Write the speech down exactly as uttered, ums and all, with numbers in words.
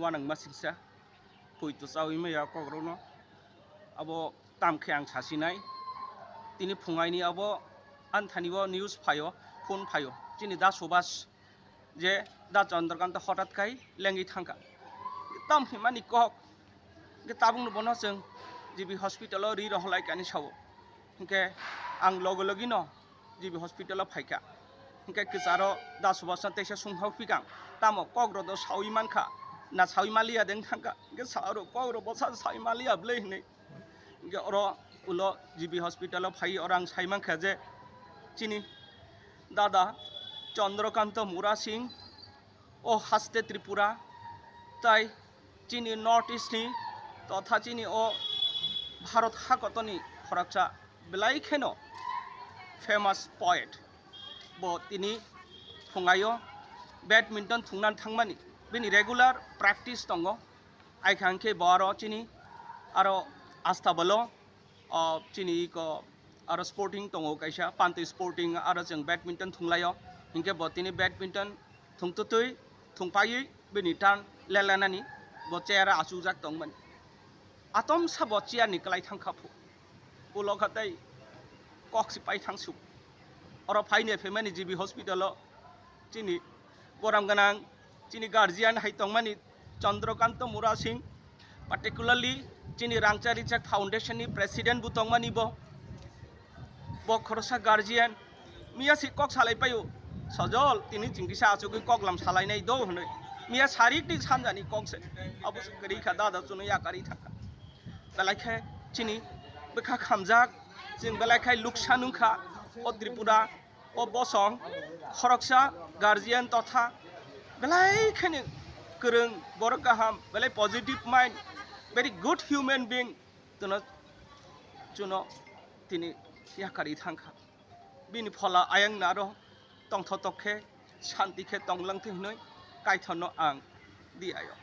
Wanangma singsa, pui to chawi maya kokrokno. Abo tam khe ang sasinai. Tini phungaini abo anthani bo news phaio, phone phaio. Chini Da Subhas je Da Chandrakanta hotat khai lengwi thangkha. Tam himani kok. Hingke tabukno bono chwng G B hospital o ri rohorlai kani sao. Hingke ang logo logino G B hospital o phaikha. Hingke kwcharo Da Subhas no teisa sungha phikang. Tamo kok rodo sawi mankha. Na sawi maliya deng thangkha. Hingke sa oro kok ro bosa sawi maliya bwlai hinwi. Hingke oro ulo G B hospital o phai oro ang sai mankha je chini dada Chandrakanta Mura Singh o haste Tripura tai chini North East ni totha chini o Bharat hakotoni khoroksa belai kheno famous poet. Bo tini phungaio badminton thungna thangmani, bini regular practice tongo. Aikha hingke bo aro chini aro Astabalo, o chini iko aro sporting tongo kaisa, Panti Sporting, aro chwng badminton thunglaio. Hingke bo tini badminton thungtutwi thungpaiwi bini turn lelenani bo chair o achukjak tongmani. Atomsa bo chair ni kwlai thangkha phu. Ulo kha tei kok si pai thangsuk. Oro phaini phaimani G B hospital o chini borom gwnang chini guardian hai tongmani Chandrakanta Mura Singh, particularly chini Rangchak Richak Foundation ni president bo tongmani bo. Bo khoroksa guardian miya si kok salai paio, sojol tini chingkisa achugwi kok lam salainai do hwnwi. Miya sarik ni sanjani kok se abo se kwrwi kha, dada chwngno yakarwi thangkha. Belai khe chini bwkha khamjak, chwng belai khe luksan wngkha o Tripura o bosong, khoroksa guardian totha belai kheno kwrwng, borok kaham, belai positive mind, very good human being, twno chuno tini yakarwi thangkha. Bini phola ayang naro tongthotok khe, shanti khe tonglang thwi hwnwi Kaitorno ang di ayo.